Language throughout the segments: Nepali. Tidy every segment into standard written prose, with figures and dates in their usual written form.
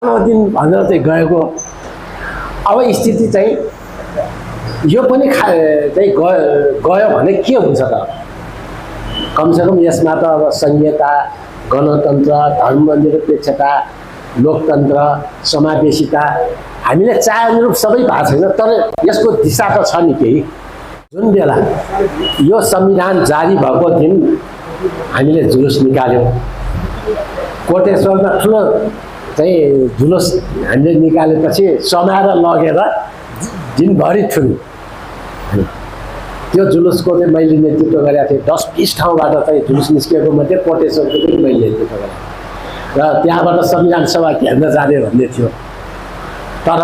दिन भनेर चाहिँ गएको अब स्थिति चाहिँ यो पनि चाहिँ गयो भने के हुन्छ त कमसेकम यसमा त अब संहिता गणतन्त्र धर्मनिरपेक्षता लोकतन्त्र समावेशिता हामीले चाहे अनुरूप सबै भएको छैन तर यसको दिशा त छ नि केही जुन बेला यो संविधान जारी भएको दिन हामीले जुलुस निकाल्यौं कोटेश्वरमा ठुलो चाहिँ जुलुस हामीले निकालेपछि समाएर लगेर दिनभरि थुन्यौं त्यो जुलुसको चाहिँ मैले नेतृत्व गरेको थिएँ 10-20 ठाउँबाट चाहिँ जुलुस निस्केको मध्ये कोटेश्वरको पनि मैले नेतृत्व गरेँ र त्यहाँबाट संविधान सभा घेर्न जाने भन्ने थियो तर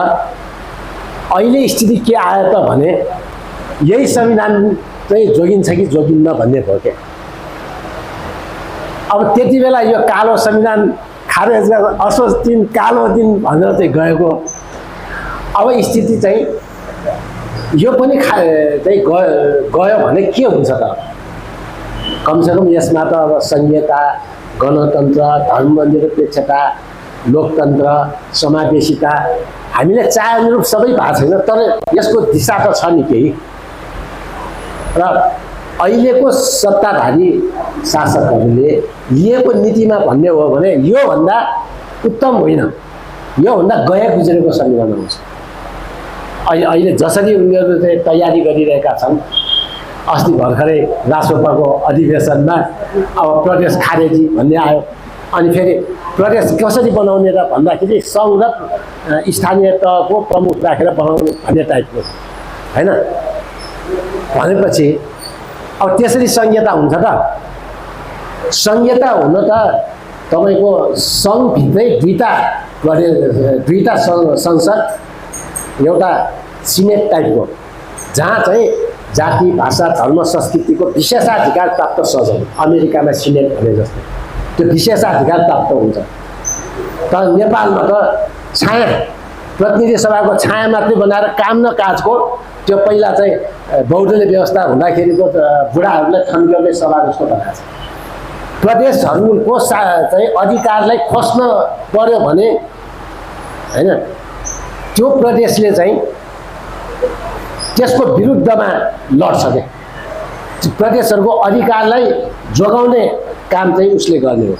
अहिले स्थिति के आयो त भने यही संविधान चाहिँ जोगिन्छ कि जोगिन्न भन्ने भयो के अब त्यति बेला यो कालो संविधान खारेज असोज दिन कालो दिन भनेर चाहिँ गएको अब स्थिति चाहिँ यो पनि चाहिँ गयो भने के हुन्छ त कमसेकम यसमा त अब संहिता गणतन्त्र धर्मनिरपेक्षता लोकतन्त्र समावेशिता हामीले चाहे अनुरूप सबै भएको छैन तर यसको दिशा त छ नि केही र अहिलेको सत्ताधारी शासकहरूले लिएको नीतिमा भन्ने हो भने यो भन्दा उत्तम होइन यो भन्दा गए गुज्रेको संविधान हुन्छ अहिले जसरी उनीहरू चाहिँ तयारी गरिरहेका छन् अस्ति भर्खरै राष्ट्रसभाको अधिवेशनमा अब प्रदेश खारेजी भन्ने आयो अनि फेरि प्रदेश कसरी बनाउने र भन्दाखेरि सङ्घ र स्थानीय तहको प्रमुख राखेर बनाउने भन्ने टाइपको हैन भनेपछि अब त्यसरी संहिता हुन्छ त संहिता हुन त तपाईको सङ्घभित्रै दुईटा संसद एउटा सिनेट टाइपको जहाँ चाहिँ जाति भाषा धर्म संस्कृतिको विशेषाधिकार प्राप्त सदन अमेरिकामा सिनेट भने जस्तो त्यो विशेषाधिकार प्राप्त हुन्छ तर नेपालमा त छाया प्रतिनिधि सभाको छाया मात्रै बनाएर काम न काजको त्यो पहिला चाहिँ बौद्धले व्यवस्था हुँदाखेरिको बुढाहरूलाई थन्काउने सभा जस्तो बनाएको छ प्रदेशहरूको चाहिँ अधिकारलाई खोज्न पर्यो भने हैन त्यो प्रदेशले चाहिँ त्यसको विरुद्धमा लड्छ के प्रदेशहरूको अधिकारलाई जोगाउने काम चाहिँ उसले गर्ने हो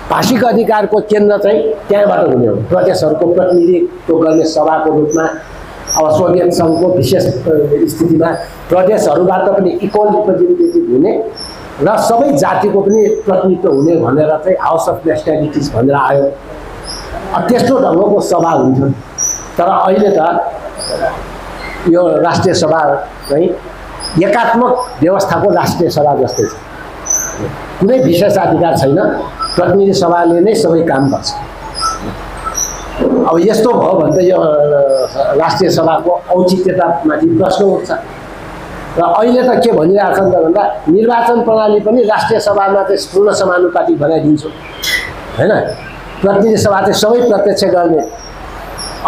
भाषिक अधिकारको केन्द्र चाहिँ त्यहाँबाट हुने हो प्रदेशहरूको प्रतिनिधित्व गर्ने सभाको रूपमा अब सोभियत सङ्घको विशेष स्थितिमा प्रदेशहरूबाट पनि इक्वल रिप्रेजेन्टेटिभ हुने र सबै जातिको पनि प्रतिनिधित्व हुने भनेर चाहिँ हाउस अफ नेसनालिटिज भनेर आयो त्यस्तो ढङ्गको सभा हुन्थ्यो तर अहिले त यो राष्ट्रिय सभा चाहिँ एकात्मक व्यवस्थाको राष्ट्रिय सभा जस्तै छ कुनै विशेषाधिकार छैन प्रतिनिधि सभाले नै सबै काम गर्छ अब यस्तो भयो भने त यो राष्ट्रिय सभाको औचित्यतामाथि प्रश्न उठ्छ र अहिले त के भनिरहेछन् त भन्दा निर्वाचन प्रणाली पनि राष्ट्रिय सभामा चाहिँ पूर्ण समानुपातिक बनाइदिन्छु हैन प्रतिनिधि सभा चाहिँ सबै प्रत्यक्ष गर्ने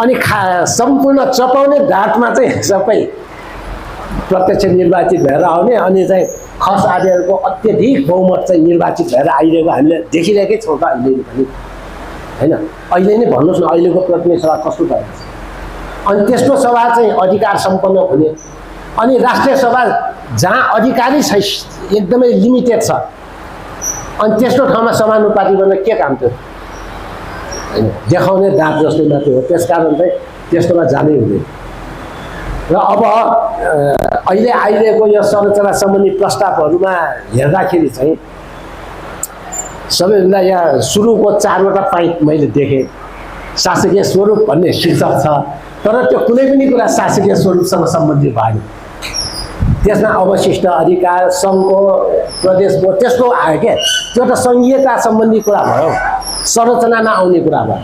अनि सम्पूर्ण चपाउने ढाटमा चाहिँ सबै प्रत्यक्ष निर्वाचित भएर आउने अनि चाहिँ खस आदिहरूको अत्यधिक बहुमत चाहिँ निर्वाचित भएर आइरहेको हामीले देखिरहेकै छौँ त अहिले पनि हैन अहिले नै भन्नुहोस् न अहिलेको प्रतिनिधि सभा कस्तो भएको छ अनि त्यस्तो सभा चाहिँ अधिकार सम्पन्न हुने अनि राष्ट्रिय सभा जहाँ अधिकारी छ एकदमै लिमिटेड छ अनि त्यस्तो ठाउँमा समानुपातिक गर्न के काम थियो हैन देखाउने दाँत जस्तो मात्रै हो त्यसकारण चाहिँ त्यस्तोमा जानै हुँदैन र अब अहिले आइरहेको यो संरचना सम्बन्धी प्रस्तावहरूमा हेर्दाखेरि चाहिँ सबैभन्दा यहाँ सुरुको 4वटा पाइप मैले देखेँ शासकीय स्वरूप भन्ने शीर्षक छ तर त्यो कुनै पनि कुरा शासकीय स्वरूपसँग सम्बन्धित भएन त्यसमा अवशिष्ट अधिकार सङ्घको प्रदेशको त्यस्तो आयो क्या त्यो त संहिता सम्बन्धी कुरा भयो संरचनामा आउने कुरा भयो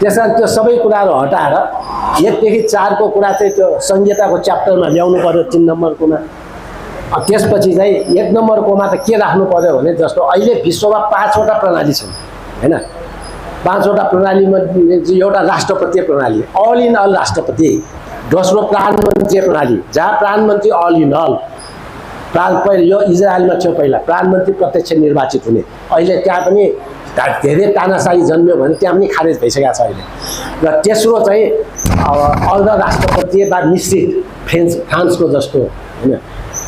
त्यसकारण त्यो सबै कुराहरू हटाएर 1 देखि 4 को कुरा चाहिँ त्यो संहिताको च्याप्टरमा ल्याउनु पर्यो 3 नम्बरकोमा त्यसपछि चाहिँ 1 नम्बरकोमा त के राख्नु पर्यो भने जस्तो अहिले विश्वमा 5वटा प्रणाली छन् हैन 5वटा प्रणालीमा एउटा राष्ट्रपतीय प्रणाली अल इन अल राष्ट्रपति दोस्रो प्रधानमन्त्री प्रणाली जहाँ प्रधानमन्त्री अल इन अल यो इजरायलमा थियो पहिला प्रधानमन्त्री प्रत्यक्ष निर्वाचित हुने अहिले त्यहाँ पनि धेरै तानाशाही जन्मियो भने त्यहाँ पनि खारेज भइसकेको छ अहिले। र तेस्रो चाहिँ अर्ध राष्ट्रपतीय वा मिश्रित फ्रान्सको जस्तो होइन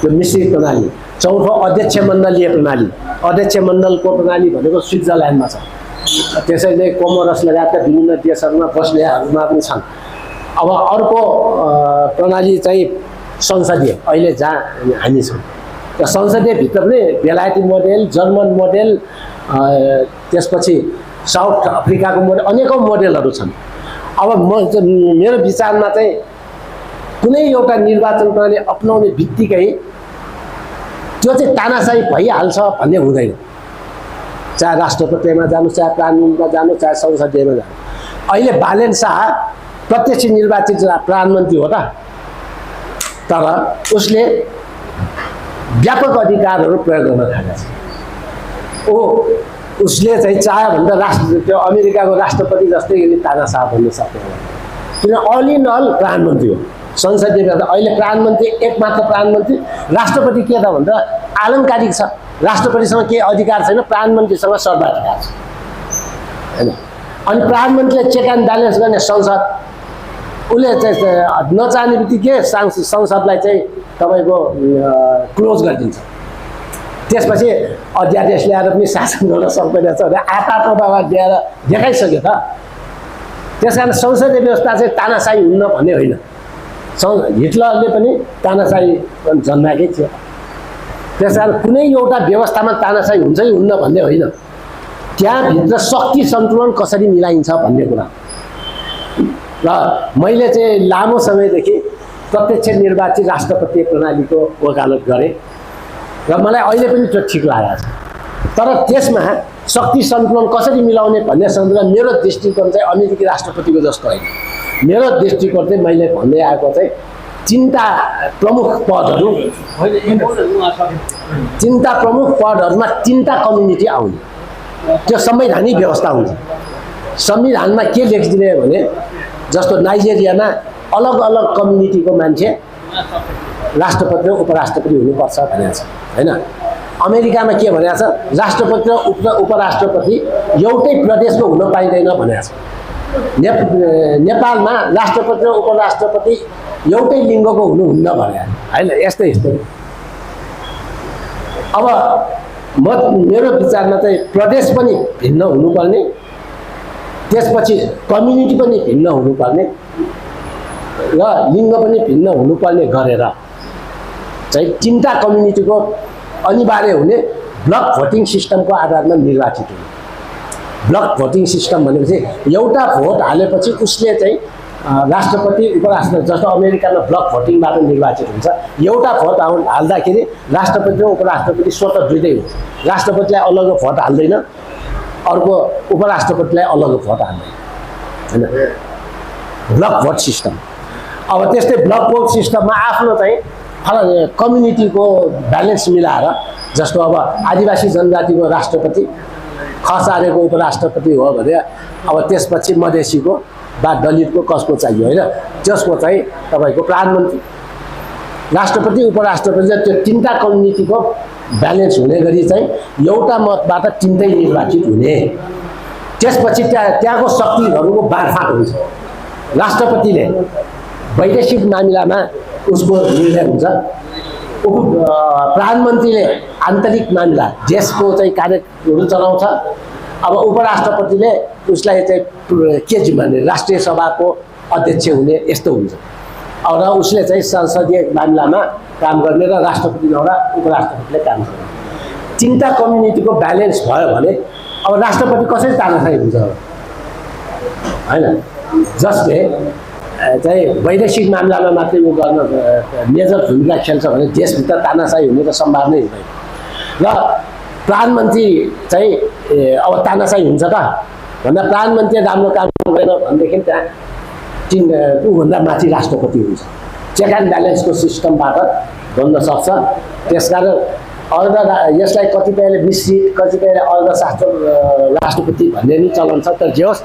त्यो मिश्रित प्रणाली। चौथो अध्यक्ष मण्डलीय प्रणाली। अध्यक्ष मण्डलको प्रणाली भनेको स्विजरल्यान्डमा छ, त्यसैले कोमोरस लगायतका विभिन्न देशहरूमा बस्नेहरूमा पनि छन्। अब अर्को प्रणाली चाहिँ संसदीय, अहिले जहाँ हामी छौँ र संसदीय भित्र पनि बेलायती मोडेल, जर्मन मोडेल, त्यसपछि साउथ अफ्रिकाको मोडेल, अनेकौँ मोडेलहरू छन्। अब मेरो विचारमा चाहिँ कुनै एउटा निर्वाचन प्रणाली अपनाउने बित्तिकै त्यो चाहिँ तानाशाही भइहाल्छ भन्ने हुँदैन। चाहे राष्ट्रपतिमा जानु, चाहे प्रधानमन्त्रीमा जानु, चाहे संसदीयमा जानु। अहिले बालेन शाह प्रत्यक्ष निर्वाचित प्रधानमन्त्री हो त, तर उसले व्यापक अधिकारहरू प्रयोग गर्न थालेको छ। उसले चाहिँ चाह्यो भने त त्यो अमेरिकाको राष्ट्रपति जस्तै तानाशाह भन्न सक्दैन, किन अल इन अल प्रधानमन्त्री हो। संसदीय अहिले प्रधानमन्त्री एकमात्र प्रधानमन्त्री, राष्ट्रपति के त भन्दा आलङ्कारिक छ, राष्ट्रपतिसँग केही अधिकार छैन, प्रधानमन्त्रीसँग सर्वाधिकार छ होइन। अनि प्रधानमन्त्रीले चेक एन्ड ब्यालेन्स गर्ने संसद, उसले चाहिँ नचाहने बित्तिकै संसदलाई चाहिँ तपाईँको क्लोज गरिदिन्छ। त्यसपछि अध्यादेश ल्याएर पनि शासन गर्न सक्दैन छ भने आपातमा ल्याएर देखाइसक्यो त। त्यस कारण संसदीय व्यवस्था चाहिँ तानाशाही हुन्न भन्ने होइन। हिटलरले पनि तानाशाही जन्माएकै थियो। त्यस कारण कुनै एउटा व्यवस्थामा तानाशाही हुन्छ कि हुन्न भन्ने होइन, त्यहाँभित्र शक्ति सन्तुलन कसरी मिलाइन्छ भन्ने कुरा। र मैले चाहिँ लामो समयदेखि प्रत्यक्ष निर्वाचित राष्ट्रपति प्रणालीको वकालत गरेँ र मलाई अहिले पनि त्यो ठिक लागेको छ। तर त्यसमा शक्ति सन्तुलन कसरी मिलाउने भन्ने सन्दर्भमा मेरो दृष्टिकोण चाहिँ अमेरिकी राष्ट्रपतिको जस्तो होइन। मेरो दृष्टिकोण चाहिँ मैले भन्दै आएको चाहिँ चिन्ता प्रमुख पदहरूमा तिनवटा कम्युनिटी आउने, त्यो संवैधानिक व्यवस्था हुन्छ। संविधानमा के लेखिदिने भने जस्तो नाइजेरियामा अलग अलग कम्युनिटीको मान्छे राष्ट्रपति र उपराष्ट्रपति हुनुपर्छ भनेको छ होइन। अमेरिकामा के भनेको छ, राष्ट्रपति र उपराष्ट्रपति एउटै प्रदेशको हुन पाइँदैन भनेको छ। नेपालमा राष्ट्रपति र उपराष्ट्रपति एउटै लिङ्गको हुनुहुन्न भने होइन। यस्तै अब मेरो विचारमा चाहिँ प्रदेश पनि भिन्न हुनुपर्ने, त्यसपछि कम्युनिटी पनि भिन्न हुनुपर्ने र लिङ्ग पनि भिन्न हुनुपर्ने गरेर चाहिँ तिनवटा कम्युनिटीको अनिवार्य हुने ब्लक भोटिङ सिस्टमको आधारमा निर्वाचित हुने। ब्लक भोटिङ सिस्टम भनेपछि एउटा भोट हालेपछि उसले चाहिँ राष्ट्रपति उपराष्ट्रपति, जस्तो अमेरिकामा ब्लक भोटिङबाट निर्वाचित हुन्छ। एउटा भोट हाल्दाखेरि राष्ट्रपति र उपराष्ट्रपति स्वतः दुइटै हुन्छ। राष्ट्रपतिलाई अलग भोट हाल्दैन, अर्को उपराष्ट्रपतिलाई अलग भोट हाल्दैन होइन। Block vote system. अब त्यस्तै ब्लक भोट सिस्टममा आफ्नो चाहिँ कम्युनिटीको ब्यालेन्स मिलाएर, जस्तो अब आदिवासी जनजातिको राष्ट्रपति, खसारेको उपराष्ट्रपति हो भने अब त्यसपछि मधेसीको वा दलितको कसको चाहियो होइन, त्यसको चाहिँ तपाईँको प्रधानमन्त्री, राष्ट्रपति, उपराष्ट्रपति त्यो तिनवटा कम्युनिटीको ब्यालेन्स हुने गरी चाहिँ एउटा मतबाट तिनटै निर्वाचित हुने। त्यसपछि त्यहाँको शक्तिहरूको बाँडफाँड हुन्छ। राष्ट्रपतिले वैदेशिक मामिलामा उसको निर्णय हुन्छ, प्रधानमन्त्रीले आन्तरिक मामिला देशको चाहिँ कार्यहरू चलाउँछ। अब उपराष्ट्रपतिले उसलाई चाहिँ के जिम्मा दिने, राष्ट्रिय सभाको अध्यक्ष हुने, यस्तो हुन्छ। अब र उसले चाहिँ संसदीय मामिलामा काम गर्ने र राष्ट्रपति नहुँदा उपराष्ट्रपतिले काम गर्ने। तिनवटा कम्युनिटीको ब्यालेन्स भयो भने अब राष्ट्रपति कसरी तानाशाही हुन्छ होइन। जसले चाहिँ वैदेशिक मामिलामा मात्रै उ गर्न मेजर भूमिका खेल्छ भने देशभित्र तानाशाही हुने त सम्भावना हुँदैन। र प्रधानमन्त्री चाहिँ अब तानाशाही हुन्छ त भन्दा प्रधानमन्त्री राम्रो काम गरेन भनेदेखि त्यहाँ ऊभन्दा माथि राष्ट्रपति हुन्छ। चेक एन्ड ब्यालेन्सको सिस्टमबाट बन्न सक्छ। त्यसकारण यसलाई कतिपयले मिश्रित, कतिपयले अर्धशास्त्र राष्ट्रपति भन्ने नि चलन छ। तर जे होस्,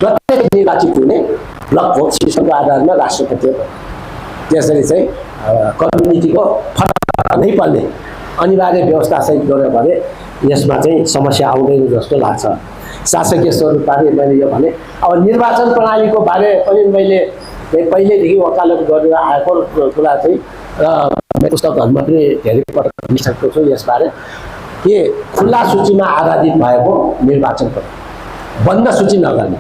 प्रत्येक निर्वाचित हुने ब्लक भोट सिस्टमको आधारमा राष्ट्रपति हो। त्यसरी चाहिँ कम्युनिटीको फरक नै पर्ने अनिवार्य व्यवस्था सहित गऱ्यो भने यसमा चाहिँ समस्या आउँदैन जस्तो लाग्छ। शासकीय स्वरूपबारे मैले यो भने। अब निर्वाचन प्रणालीको बारे पनि मैले पहिल्यैदेखि वकालत गरेर आएको कुरा चाहिँ र पुस्तकहरूमा पनि धेरै पटक लेखिसकेको छु यसबारे कि खुल्ला सूचीमा आधारित भएको निर्वाचन प्रणाली, बन्द सूची नगर्ने।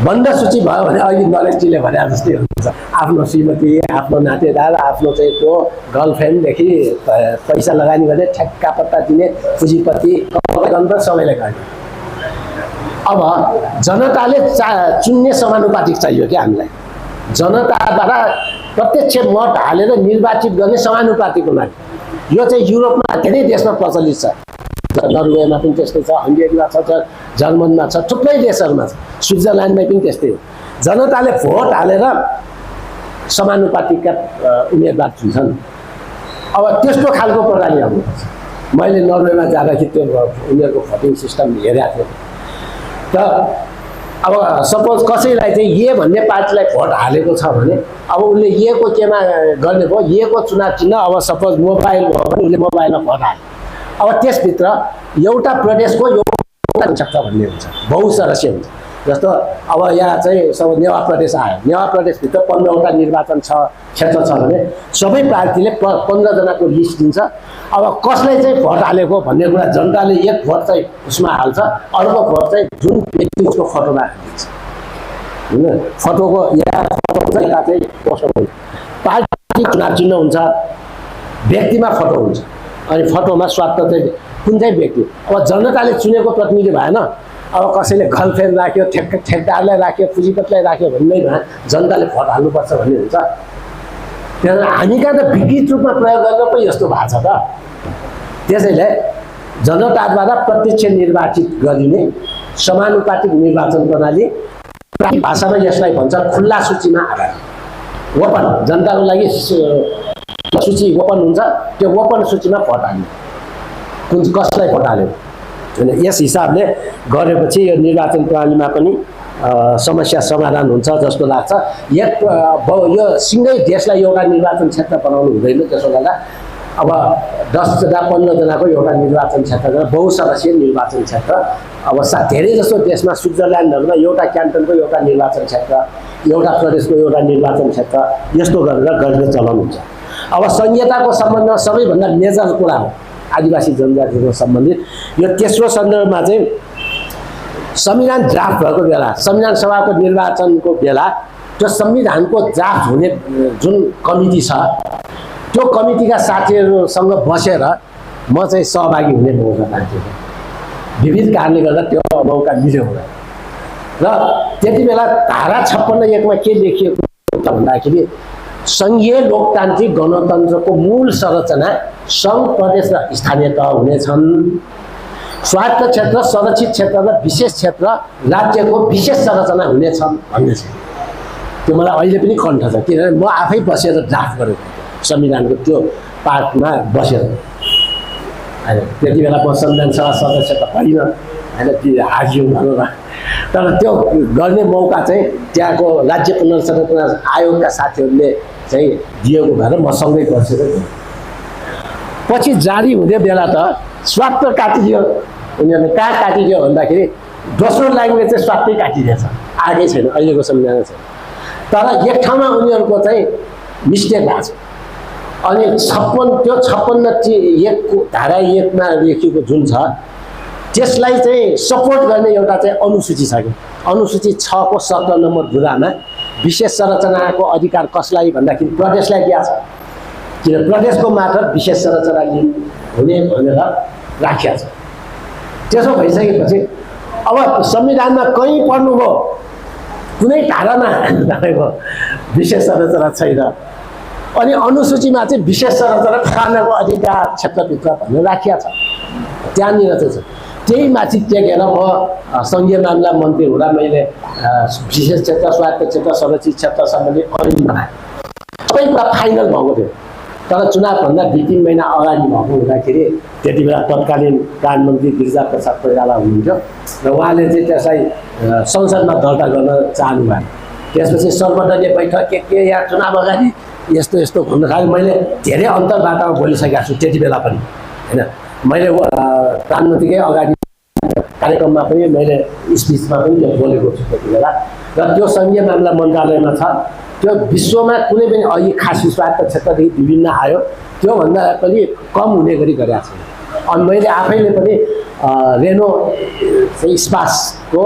बन्द सूची भयो भने अहिले नरेशजीले भने जस्तै हुन्छ, आफ्नो श्रीमती, आफ्नो नातेदार, आफ्नो चाहिँ त्यो गर्लफ्रेन्डदेखि पैसा लगानी गर्ने, ठ्याक्का पत्ता दिने, पुँजीपति कमाइ सबैलाई गर्ने। अब जनताले चुन्ने समानुपातिक चाहियो क्या हामीलाई, जनताद्वारा प्रत्यक्ष मत हालेर निर्वाचित गर्ने समानुपातिक हुनाले। यो चाहिँ युरोपमा धेरै देशमा प्रचलित छ, नर्वेमा पनि त्यस्तै छ, हङ्गेरीमा छ, जर्मनमा छ, थुप्रै देशहरूमा छ, स्विजरल्यान्डमा पनि त्यस्तै हो। जनताले भोट हालेर समानुपातिकका उम्मेदवार चुन्छन्। अब त्यस्तो खालको प्रणाली आउनुपर्छ। मैले नर्वेमा जाँदाखेरि त्यो उनीहरूको भोटिङ सिस्टम हेरेको थिएँ। त अब सपोज कसैलाई चाहिँ ए भन्ने पार्टीलाई भोट हालेको छ भने अब उसले ए को केमा गर्ने भयो, ए को चुनाव चिन्ह अब सपोज मोबाइल भयो भने उसले मोबाइलमा भोट हाल्यो। अब त्यसभित्र एउटा प्रदेशको एउटा हुन्छ भन्ने हुन्छ, बहुसदस्यीय हुन्छ। जस्तो अब यहाँ चाहिँ सब नेवा प्रदेश आयो, नेवा प्रदेशभित्र 15वटा निर्वाचन क्षेत्र छ भने सबै पार्टीले 15 जनाको लिस्ट दिन्छ। अब कसलाई चाहिँ भोट हालेको भन्ने कुरा जनताले एक भोट चाहिँ उसमा हाल्छ, अर्को भोट चाहिँ जुन व्यक्ति उसको फोटोमा हालिदिन्छ होइन। फोटोको यहाँ फोटो चाहिँ यता चाहिँ पोस्टर हुन्छ, पार्टी चुनाव चिन्ह हुन्छ, व्यक्तिमा फोटो हुन्छ, अनि फोटोमा स्वार्थ चाहिँ कुन चाहिँ व्यक्ति। अब जनताले चुनेको प्रतिनिधि भएन, अब कसैले गर्लफ्रेन्ड राख्यो, ठेक्दारलाई राख्यो, पुँजीपतिलाई राख्यो भन्ने भए जनताले भोट हाल्नुपर्छ भन्ने हुन्छ। त्यहाँदेखि हामी कहाँ त विकृत रूपमा प्रयोग गरेर पो यस्तो भएको छ त। त्यसैले जनताद्वारा प्रत्यक्ष निर्वाचित गरिने समानुपातिक निर्वाचन प्रणाली, भाषामा यसलाई भन्छ खुल्ला सूचीमा आधारित। ओपन, जनताको लागि सूची ओपन हुन्छ, त्यो ओपन सूचीमा भोट हाल्ने, कुन कसलाई भोट हाल्यो होइन। यस हिसाबले गरेपछि यो निर्वाचन प्रणालीमा पनि समस्या समाधान हुन्छ जस्तो लाग्छ। यो सिङ्गै देशलाई एउटा निर्वाचन क्षेत्र बनाउनु हुँदैन। त्यसो गर्दा अब 10 जना 15 जनाको एउटा निर्वाचन क्षेत्र, बहुसदस्यीय निर्वाचन क्षेत्र। अब धेरै जस्तो देशमा स्विजरल्यान्डहरूमा एउटा क्यान्टनको एउटा निर्वाचन क्षेत्र, एउटा प्रदेशको एउटा निर्वाचन क्षेत्र, यस्तो गरेर गर्ने चलन हुन्छ। अब संहिताको सम्बन्धमा सबैभन्दा मेजर कुरा हो आदिवासी जनजातिको सम्बन्धित। यो तेस्रो सन्दर्भमा चाहिँ संविधान ड्राफ्ट भएको बेला, संविधान सभाको निर्वाचनको बेला त्यो संविधानको ड्राफ्ट हुने जुन कमिटी छ, त्यो कमिटीका साथीहरूसँग बसेर म चाहिँ सहभागी हुने मौका पाएको थिएँ। विविध कारणले गर्दा त्यो मौका मिल्यो हुँदैन। र त्यति बेला धारा 56(1) मा के लेखिएको छ भन्दाखेरि सङ्घीय लोकतान्त्रिक गणतन्त्रको मूल संरचना सङ्घ, प्रदेश र स्थानीय तह हुनेछन्। स्वायत्त क्षेत्र, संरक्षित क्षेत्र र विशेष क्षेत्र राज्यको विशेष संरचना हुनेछन् भन्ने छ। त्यो मलाई अहिले पनि कण्ठ छ, किनभने म आफै बसेर ड्राफ्ट गरेको संविधानको त्यो पार्टमा बसेर। होइन त्यति बेला म संविधान सभा सदस्य त होइन, होइन हाजियो भनौँ न, तर त्यो गर्ने मौका चाहिँ त्यहाँको राज्य पुनर्संरचना आयोगका साथीहरूले चाहिँ दिएको भएर म सँगै बसेर पछि जारी हुँदै बेला त स्वार्थ काटिदियो। उनीहरूले कहाँ काटिदियो भन्दाखेरि दोस्रो लाइनमा चाहिँ स्वार्थै काटिदिएछ, आएकै छैन अहिलेको संविधान छ। तर एक ठाउँमा उनीहरूको चाहिँ मिस्टेक भएको छ। अनि 56(1) को धारा 1 मा लेखिएको जुन छ त्यसलाई चाहिँ सपोर्ट गर्ने एउटा चाहिँ अनुसूची छ कि अनुसूची 6 को 17 नम्बर बुँदामा विशेष संरचनाको अधिकार कसलाई भन्दाखेरि प्रदेशलाई दिएको छ। किन प्रदेशको मार्फत विशेष संरचना हुने भनेर राखिएको छ। त्यसो भइसकेपछि अब संविधानमा कहीँ पढ्नुभयो कुनै धारामा तपाईँको विशेष संरचना छैन, अनि अनुसूचीमा चाहिँ विशेष संरचना खानको अधिकार क्षेत्रभित्र भनेर राखिएको छ। त्यहाँनिर चाहिँ छ। त्यही माथि टेकेर म सङ्घीय मामला मन्त्री हुँदा मैले विशेष क्षेत्र, स्वायत्त क्षेत्र, संरक्षित क्षेत्र सम्बन्धी ऐन बनाएँ। सबै कुरा फाइनल भएको थियो। तर चुनावभन्दा 2-3 महिना अगाडि भएको हुँदाखेरि त्यति बेला तत्कालीन प्रधानमन्त्री गिरिजा प्रसाद कोइराला हुनुहुन्थ्यो र उहाँले चाहिँ त्यसलाई संसदमा दर्ता गर्न चाहनु भयो। त्यसपछि सर्वदलीय बैठक के यहाँ चुनाव अगाडि यस्तो यस्तो भन्नु थालेँ। मैले धेरै अन्तर्वार्तामा बोलिसकेको छु त्यति बेला पनि होइन। मैले प्रधानमन्त्रीकै अगाडि कार्यक्रममा पनि मैले स्पिचमा पनि यो बोलेको छु त्यति बेला। र त्यो सङ्घीय मामला मन्त्रालयमा छ। त्यो विश्वमा कुनै पनि अघि खास स्वार्थ क्षेत्रदेखि विभिन्न आयो त्योभन्दा पनि कम हुने गरी गरेका छन्। अनि मैले आफैले पनि रेनो स्पासको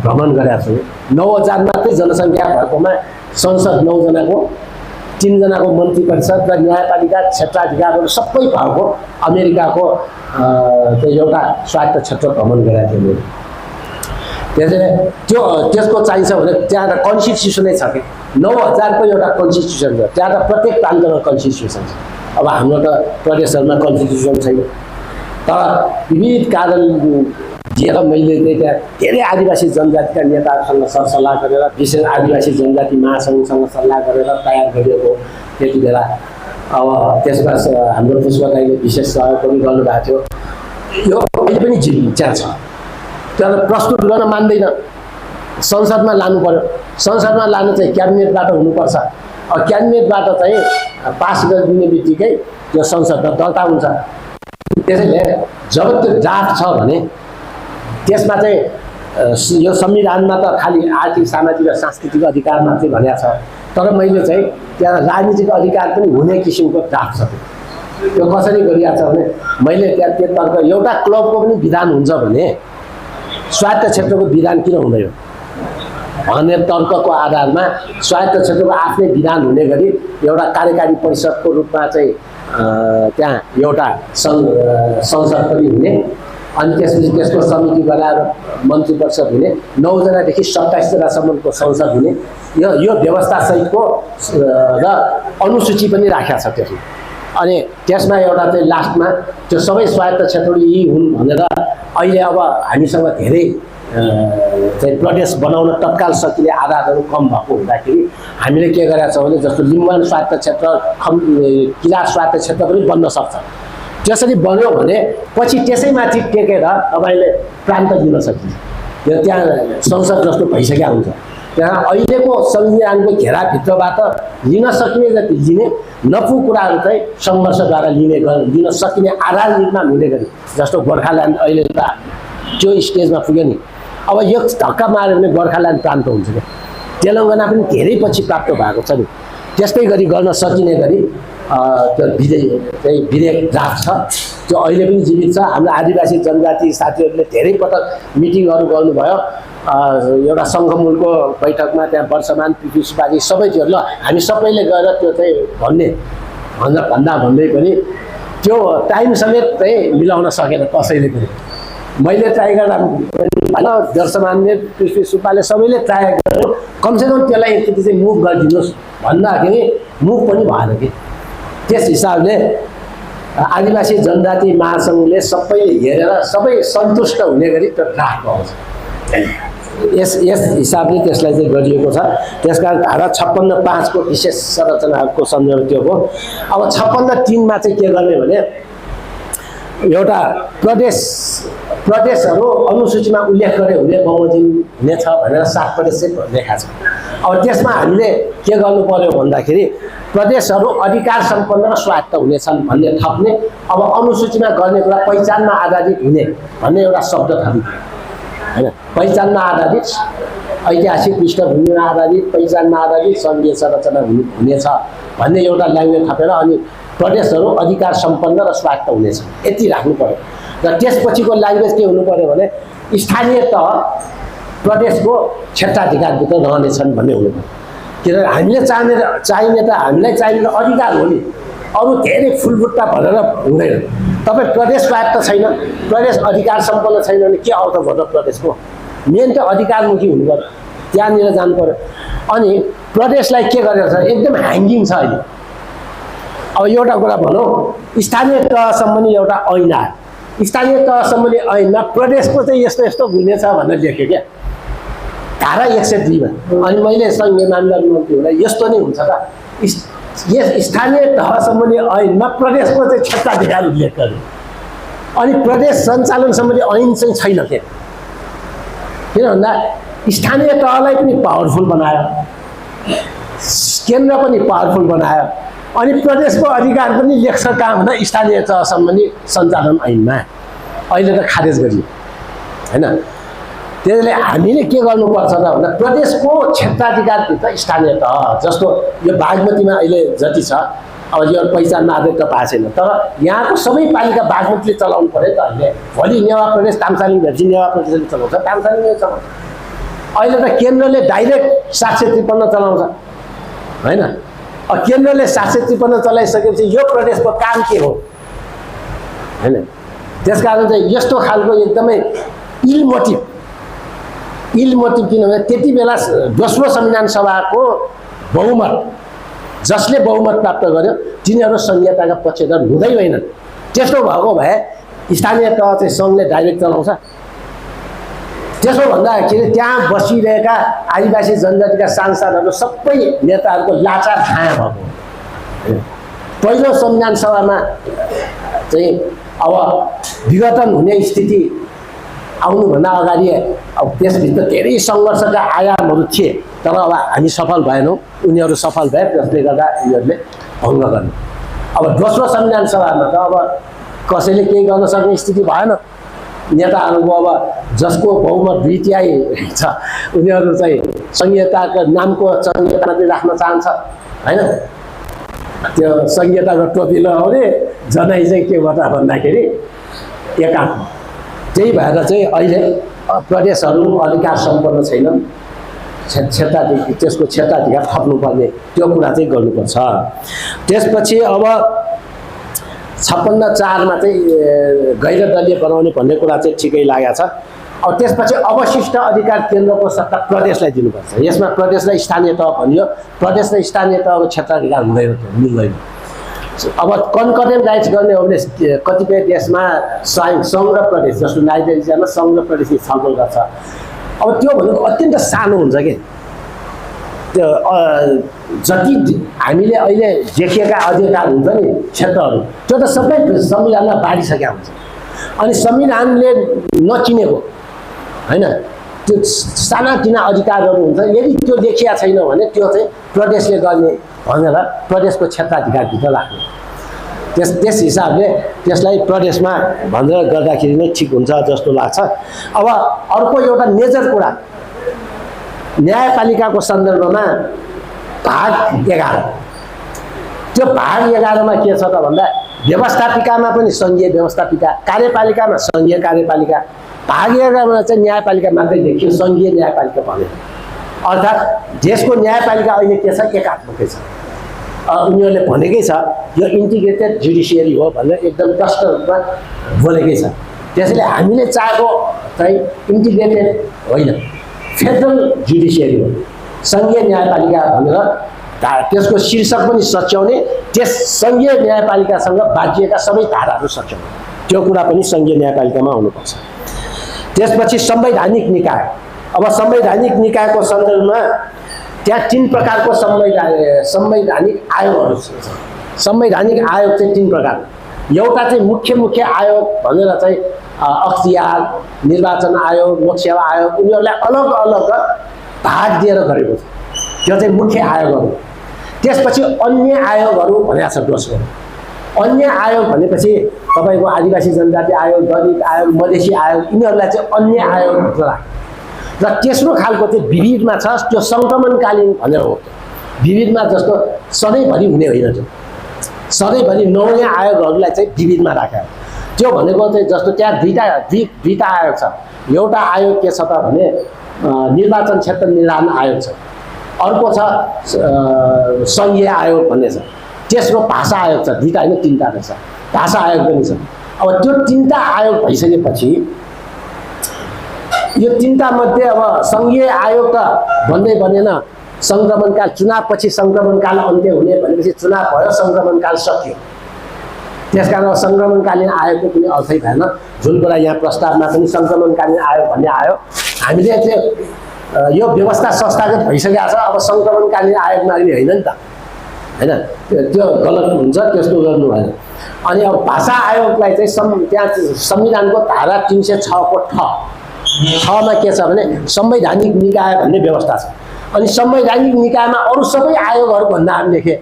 भ्रमण गरेका छु। 9,000 मात्रै जनसङ्ख्या भएकोमा संसद 9 जनाको, 3 जनाको मन्त्री परिषद र न्यायपालिका क्षेत्राधिकारहरू सबै भएको अमेरिकाको एउटा स्वायत्त क्षेत्र भ्रमण गरेका थिएँ मैले। त्यसैले त्यसको चाहिन्छ भने त्यहाँ त कन्स्टिट्युसनै छ कि 9,000 को एउटा कन्स्टिट्युसन छ। त्यहाँ त प्रत्येक प्रान्तमा कन्स्टिट्युसन छ। अब हाम्रो त प्रदेशहरूमा कन्स्टिट्युसन छैन। तर विविध कारण दिएर मैले त्यहाँ धेरै आदिवासी जनजातिका नेताहरूसँग सरसल्लाह गरेर, विशेष आदिवासी जनजाति महासङ्घसँग सल्लाह गरेर तयार गरिएको त्यति बेला। अब त्यसमा हाम्रो पुष्प दाइले विशेष सहयोग पनि गर्नुभएको थियो। यो अहिले पनि त्यहाँ छ। त्यसलाई प्रस्तुत गर्न मान्दैन, संसदमा लानु पर्यो। संसदमा लानु चाहिँ क्याबिनेटबाट हुनुपर्छ। अब क्याबिनेटबाट चाहिँ पास गरिदिने बित्तिकै त्यो संसदमा दर्ता हुन्छ। त्यसैले जब त्यो ड्राफ्ट छ भने त्यसमा चाहिँ यो संविधानमा त खालि आर्थिक, सामाजिक र सांस्कृतिक अधिकार मात्रै भनेको छ। तर मैले चाहिँ त्यहाँ राजनीतिक अधिकार पनि हुने किसिमको ड्राफ्ट छ। त्यो कसरी गरिएको छ भने मैले त्यहाँ त्यसतर्फ एउटा क्लबको पनि विधान हुन्छ भने स्वायत्त क्षेत्रको विधान किन हुँदैन भन्ने तर्कको आधारमा स्वायत्त क्षेत्रको आफ्नै विधान हुने गरी एउटा कार्यकारी परिषदको रूपमा चाहिँ त्यहाँ एउटा संसद पनि हुने, अनि त्यसपछि त्यसको समिति बनाएर मन्त्री परिषद हुने, 9 जनादेखि 27 जनासम्मको संसद हुने, यो व्यवस्थासहितको र अनुसूची पनि राखेको छ त्यसमा। अनि त्यसमा एउटा चाहिँ लास्टमा त्यो सबै स्वायत्त क्षेत्रहरू यी हुन् भनेर अहिले अब हामीसँग धेरै चाहिँ प्रदेश बनाउन तत्काल सकिने आधारहरू कम भएको हुँदाखेरि हामीले के गरेका छौँ भने जस्तो लिम्बुवान स्वायत्त क्षेत्र, किराँत स्वायत्त क्षेत्र पनि बन्न सक्छ। त्यसरी बन्यो भने पछि त्यसैमाथि टेकेर तपाईँले प्रान्त दिन सकिन्छ। यो त्यहाँ संसद जस्तो भइसकेका हुन्छ। त्यहाँ अहिलेको संविधानको घेराभित्रबाट लिन सकिने जति लिने, नपु कुराहरू चाहिँ सङ्घर्षद्वारा लिन सकिने आधार निर्माण हुने गरी, जस्तो गोर्खाल्यान्ड अहिले त त्यो स्टेजमा पुग्यो नि। अब यो धक्का माऱ्यो भने गोर्खाल्यान्ड प्रान्त हुन्छ क्या। तेलङ्गाना पनि धेरै पछि प्राप्त भएको छ नि। त्यस्तै गरी गर्न सकिने गरी त्यो विधेयक ड्राफ्ट छ। त्यो अहिले पनि जीवित छ। हाम्रो आदिवासी जनजाति साथीहरूले धेरै पटक मिटिङहरू गर्नुभयो। एउटा सङ्घमूलको बैठकमा त्यहाँ वर्षमान पृथ्वी सुब्बाजी सबै थियो। ल हामी सबैले गएर त्यो चाहिँ भन्दै पनि त्यो टाइम समेत चाहिँ मिलाउन सकेन कसैले पनि। मैले ट्राई गर्दा वर्षमानले, पृथ्वी सुब्बाले सबैले ट्राई गर्यो कमसेकम त्यसलाई एकचोटि चाहिँ मुभ गरिदिनुहोस् भन्दाखेरि मुभ पनि भएन कि। त्यस हिसाबले आदिवासी जनजाति महासङ्घले सबैले हेरेर सबै सन्तुष्ट हुने गरी त्यो ड्राफ्ट आउँछ। यस हिसाबले त्यसलाई चाहिँ गरिएको छ। त्यसकारण धारा 56(5) को विशेष संरचनाको संयोजन त्यो हो। अब 56(3) चाहिँ के गर्ने भने एउटा प्रदेशहरू अनुसूचीमा उल्लेख गरे हुने बमोजिम हुनेछ भनेर 7 प्रदेश लेखा छ। अब त्यसमा हामीले के गर्नु पर्यो भन्दाखेरि प्रदेशहरू अधिकार सम्पन्न र स्वायत्त हुनेछन् भन्ने थप्ने। अब अनुसूचीमा गर्ने कुरा पहिचानमा आधारित हुने भन्ने एउटा शब्द थपियो होइन। पहिचानमा आधारित, ऐतिहासिक पृष्ठभूमिमा आधारित, पहिचानमा आधारित सङ्घीय संरचना हुनेछ भन्ने एउटा ल्याङ्ग्वेज थपेर अनि प्रदेशहरू अधिकार सम्पन्न र स्वायत्त हुनेछन् यति राख्नु पर्यो। र त्यसपछिको ल्याङ्ग्वेज के हुनु पर्यो भने स्थानीय तह प्रदेशको क्षेत्राधिकारभित्र रहनेछन् भन्ने हुनु पर्यो। किनभने हामीले चाहिने त हामीलाई चाहिने त अधिकार हो नि। अरू धेरै फुलबुट्टा भनेर हुँदैन। तपाईँ प्रदेश स्वायत्त छैन, प्रदेश अधिकार सम्पन्न छैन भने के अर्थ भयो त प्रदेशको? मेन त अधिकारमुखी हुनु पर्यो, त्यहाँनिर जानु पर्यो। अनि प्रदेशलाई के गरेर छ एकदम ह्याङ्गिङ छ अहिले। अब एउटा कुरा भनौँ, स्थानीय तहसम्म नि एउटा ऐन आयो। स्थानीय तहसम्म नि ऐनमा प्रदेशको चाहिँ यस्तो यस्तो हुनेछ भनेर लेख्यो क्या धारा 102 मा। अनि मैले सङ्घीय मामला मन्त्री हुँदा यस्तो नै हुन्छ त, यस स्थानीय तहसम्म नि ऐनमा प्रदेशको चाहिँ क्षेत्राधिकार उल्लेख गर्यो। अनि प्रदेश सञ्चालन सम्बन्धी ऐन चाहिँ छैन के। किन भन्दा स्थानीय तहलाई पनि पावरफुल बनायो, केन्द्र पनि पावरफुल बनायो अनि प्रदेशको अधिकार पनि लेख्छ कहाँ भन्दा स्थानीय तह सम्बन्धी सञ्चालन ऐनमा अहिले त खारेज गरियो हैन। त्यसले हामीले के गर्नुपर्छ त भन्दा प्रदेशको क्षेत्राधिकारभित्र स्थानीय तह जस्तो यो बागमतीमा अहिले जति छ अब यो पहिचानमा आधार त पाएको छैन तर यहाँको सबै पालिका बागमतीले चलाउनु पर्यो त अहिले भोलि नेवा प्रदेश तामसालिङ भेट्छ नेवा प्रदेशले चलाउँछ तामसालिङले चलाउँछ अहिले त केन्द्रले डाइरेक्ट 753 चलाउँछ हैन। केन्द्रले 753 चलाइसकेपछि यो प्रदेशको काम के हो हैन। त्यसकारण चाहिँ यस्तो खालको एकदमै इल मोटिभ किनभने त्यति बेला दोस्रो संविधान सभाको बहुमत जसले बहुमत प्राप्त गर्यो तिनीहरू संहिताका पक्षधर हुँदै होइनन्। त्यस्तो भएको भए स्थानीय तह चाहिँ सङ्घले डाइरेक्ट चलाउँछ। त्यसो भन्दाखेरि त्यहाँ बसिरहेका आदिवासी जनजातिका सांसदहरू सबै नेताहरूको लाचार छाया भएको। पहिलो संविधान सभामा चाहिँ अब विघटन हुने स्थिति आउनुभन्दा अगाडि अब त्यसभित्र धेरै सङ्घर्षका आयामहरू थिए तर अब हामी सफल भएनौँ उनीहरू सफल भए त्यसले गर्दा उनीहरूले भङ्ग गर्ने। अब दोस्रो संविधान सभामा त अब कसैले केही गर्न सक्ने स्थिति भएन। नेताहरूको अब जसको बहुमत 2/3 छ उनीहरू चाहिँ संहिताको नामको संहिता मात्रै राख्न चाहन्छ हैन। त्यो संहिताको टोपी लगाउने जनाइ चाहिँ के गर्दा भन्दाखेरि एकात्म। त्यही भएर चाहिँ अहिले प्रदेशहरू अधिकार सम्पन्न छैनन्। क्षेत्राधिकार त्यसको क्षेत्राधिकार थप्नुपर्ने त्यो कुरा चाहिँ गर्नुपर्छ। त्यसपछि अब 56(4) मा चाहिँ गैर दलीय बनाउने भन्ने कुरा चाहिँ ठिकै लागेको छ। अब त्यसपछि अवशिष्ट अधिकार केन्द्रको सत्ता प्रदेशलाई दिनुपर्छ। यसमा प्रदेशलाई स्थानीय तह भनियो प्रदेशलाई स्थानीय तहको क्षेत्राधिकार हुँदैन मिल्दैन। अब कन्करेन्ट राइट्स गर्ने हो भने कतिपय देशमा सङ्घ र प्रदेश जस्तो नाइजेरियामा सङ्घ र प्रदेशले छलफल गर्छ। अब त्यो भनेको अत्यन्त सानो हुन्छ कि त्यो जति हामीले अहिले देखेका अधिकार हुन्छ नि क्षेत्रहरू त्यो त सबै संविधानमा बाँडिसकेका हुन्छ। अनि संविधानले नचिनेको हैन त्यो सानातिना अधिकारहरू हुन्छ यदि त्यो देखिया छैन भने त्यो चाहिँ प्रदेशले गर्ने भनेर प्रदेशको क्षेत्राधिकारभित्र राख्ने। त्यस हिसाबले त्यसलाई प्रदेशमा भनेर गर्दाखेरि नै ठिक हुन्छ जस्तो लाग्छ। अब अर्को एउटा मेजर कुरा न्यायपालिकाको सन्दर्भमा भाग 11 त्यो भाग 11 मा के छ त भन्दा व्यवस्थापिकामा पनि सङ्घीय व्यवस्थापिका कार्यपालिकामा सङ्घीय कार्यपालिका भाग 11 मा चाहिँ न्यायपालिका मात्रै देखियो सङ्घीय न्यायपालिका भने अर्थात् देशको न्यायपालिका अहिले के छ एकात्मकै छ। उनीहरूले भनेकै छ यो इन्टिग्रेटेड जुडिसियरी हो भनेर एकदम प्रष्ट रूपमा बोलेकै छ। त्यसैले हामीले चाहेको चाहिँ इन्टिग्रेटेड होइन फेडरल जुडिसियरी हो सङ्घीय न्यायपालिका भनेर त्यसको शीर्षक पनि सच्याउने त्यस सङ्घीय न्यायपालिकासँग बाँधिएका सबै धाराहरू सच्याउने त्यो कुरा पनि सङ्घीय न्यायपालिकामा आउनुपर्छ। त्यसपछि संवैधानिक निकाय। अब संवैधानिक निकायको सन्दर्भमा त्यहाँ 3 प्रकारको संवैधानिक आयोगहरू छ। संवैधानिक आयोग चाहिँ 3 प्रकार। एउटा चाहिँ मुख्य आयोग भनेर चाहिँ अख्तियार निर्वाचन आयोग लोकसेवा आयोग उनीहरूलाई अलग अलग भाग दिएर गरेको छ त्यो चाहिँ मुख्य आयोगहरू। त्यसपछि अन्य आयोगहरू भनेको छ दोस्रो। अन्य आयोग भनेपछि तपाईँको आदिवासी जनजाति आयोग दलित आयोग मधेसी आयोग यिनीहरूलाई चाहिँ अन्य आयोगभित्र राख्छ। र तेस्रो खालको चाहिँ विविधमा छ त्यो सङ्क्रमणकालीन भनेर हो। विविधमा जस्तो सधैँभरि हुने होइन त्यो सधैँभरि नयाँ आयोगहरूलाई चाहिँ विविधमा राखेको त्यो भनेको चाहिँ जस्तो त्यहाँ दुईटा आयोग छ। एउटा आयोग के छ त भने निर्वाचन क्षेत्र निर्धारण आयोग छ। अर्को छ सङ्घीय आयोग भन्ने छ। तेस्रो भाषा आयोग छ। दुईटा होइन 3टा रहेछ भाषा आयोग पनि छ। अब त्यो 3टा आयोग भइसकेपछि यो 3टा मध्ये अब सङ्घीय आयोग त भन्दै बनेन सङ्क्रमणकाल चुनावपछि सङ्क्रमणकाल अन्त्य हुने भनेपछि चुनाव भयो सङ्क्रमणकाल सकियो। त्यसकारण सङ्क्रमणकालीन आयोगको कुनै अर्थै भएन। जुन कुरा यहाँ प्रस्तावमा पनि सङ्क्रमणकालीन आयोग भन्ने आयो हामीले चाहिँ यो व्यवस्था संस्थागत भइसकेको छ। अब सङ्क्रमणकालीन आयोग माग्ने होइन नि त हैन त्यो गलत हुन्छ त्यस्तो गर्नु भएन। अनि अब भाषा आयोगलाई चाहिँ त्यहाँ संविधानको धारा 306 को 6 मा के छ भने संवैधानिक निकाय भन्ने व्यवस्था छ। अनि संवैधानिक निकायमा अरू सबै आयोगहरूको नाम लेखे,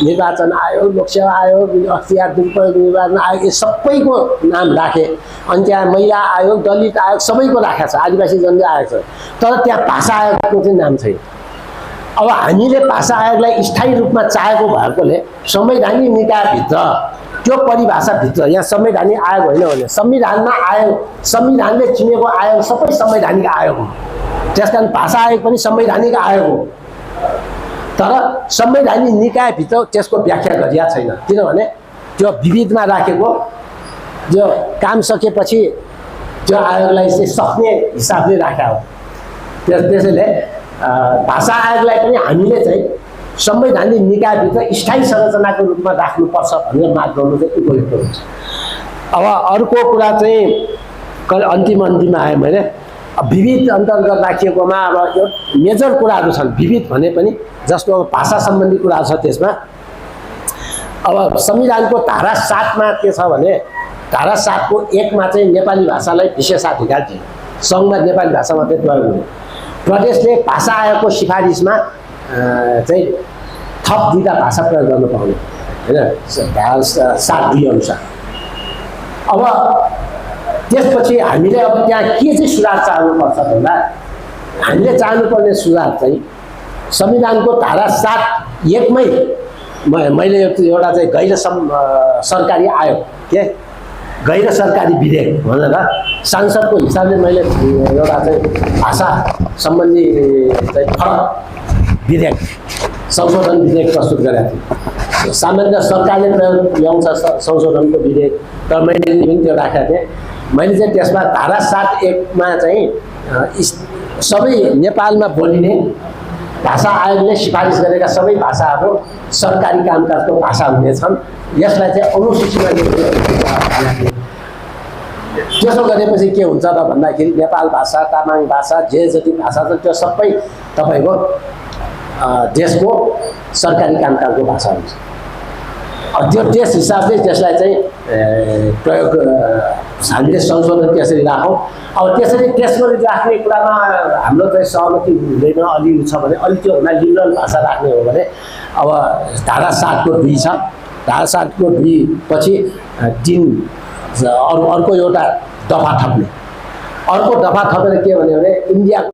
निर्वाचन आयोग, लोकसेवा आयोग, अख्तियार दुरुपयोग निर्वाचन आयोग, यो सबैको नाम राखे। अनि त्यहाँ महिला आयोग, दलित आयोग सबैको राखेको छ, आदिवासी जनजाति आयोग छ, तर त्यहाँ भाषा आयोगको चाहिँ नाम छैन। अब हामीले भाषा आयोगलाई स्थायी रूपमा चाहेको भएकोले संवैधानिक निकायभित्र त्यो परिभाषाभित्र यहाँ संवैधानिक आयोग होइन भने संविधानमा आयोग, संविधानले चिनेको आयोग सबै संवैधानिक आयोग हो। त्यसकारण भाषा आयोग पनि संवैधानिक आयोग हो, तर संवैधानिक निकायभित्र त्यसको व्याख्या गरिएको छैन, किनभने त्यो विविधमा राखेको जो काम सकेपछि त्यो आयोगलाई चाहिँ सक्ने हिसाबले राखेको हो। त्यसैले भाषा आयोगलाई पनि हामीले चाहिँ संवैधानिक निकायभित्र स्थायी संरचनाको रूपमा राख्नुपर्छ भनेर माग गर्नु चाहिँ उपयुक्त हुन्छ। अब अर्को कुरा चाहिँ अन्तिम आयो, मैले विविध अन्तर्गत राखिएकोमा अब यो मेजर कुराहरू छन्। विविध भने पनि जस्तो भाषा सम्बन्धी कुरा छ त्यसमा। अब संविधानको धारा 7 मा के छ भने धारा 7 को 1 मा चाहिँ नेपाली भाषालाई विशेषाधिकार दियो, सङ्घमा नेपाली भाषा मात्रै प्रयोग हुने। प्रदेशले भाषा आयोगको सिफारिसमा चाहिँ थप 2टा भाषा प्रयोग गर्न पाउने होइन, धारा 7(2) अनुसार। अब त्यसपछि हामीले अब त्यहाँ के चाहिँ सुधार चाहनुपर्छ भन्दा हामीले चाहनुपर्ने सुधार चाहिँ संविधानको धारा 7(1) मै मैले एउटा चाहिँ गैर सरकारी आयोग, के गैर सरकारी विधेयक भनेर सांसदको हिसाबले मैले एउटा चाहिँ भाषा सम्बन्धी चाहिँ फरक विधेयक, संशोधन विधेयक प्रस्तुत गरेको थिएँ। सामान्य सरकारले प्रयोग ल्याउँछ संशोधनको विधेयक, तर मैले पनि त्यो राखेको थिएँ। मैले चाहिँ त्यसमा धारा 7(1) मा चाहिँ सबै नेपालमा बोलिने भाषा आयोगले सिफारिस गरेका सबै भाषाहरू सरकारी कामकाजको भाषा हुनेछन्, यसलाई चाहिँ अनुसूचीमा लेख्नु। त्यसो गरेपछि के हुन्छ त भन्दाखेरि नेपाल भाषा, तामाङ भाषा, जे जति भाषा छ त्यो सबै तपाईँको देशको सरकारी कामकाजको भाषा हुन्छ। त्यो त्यस हिसाबले त्यसलाई चाहिँ प्रयोग हामीले संशोधन त्यसरी राखौँ। अब त्यसरी त्यसरी राख्ने कुरामा हाम्रो चाहिँ सहमति हुँदैन, अलि छ भने अलि त्योभन्दा लिबरल भाषा राख्ने हो भने अब धारा 7 को 2 छ, धारा 7 को 2 पछि 3 अर्को एउटा दफा थप्ने, अर्को दफा थपेर के भन्यो भने इन्डिया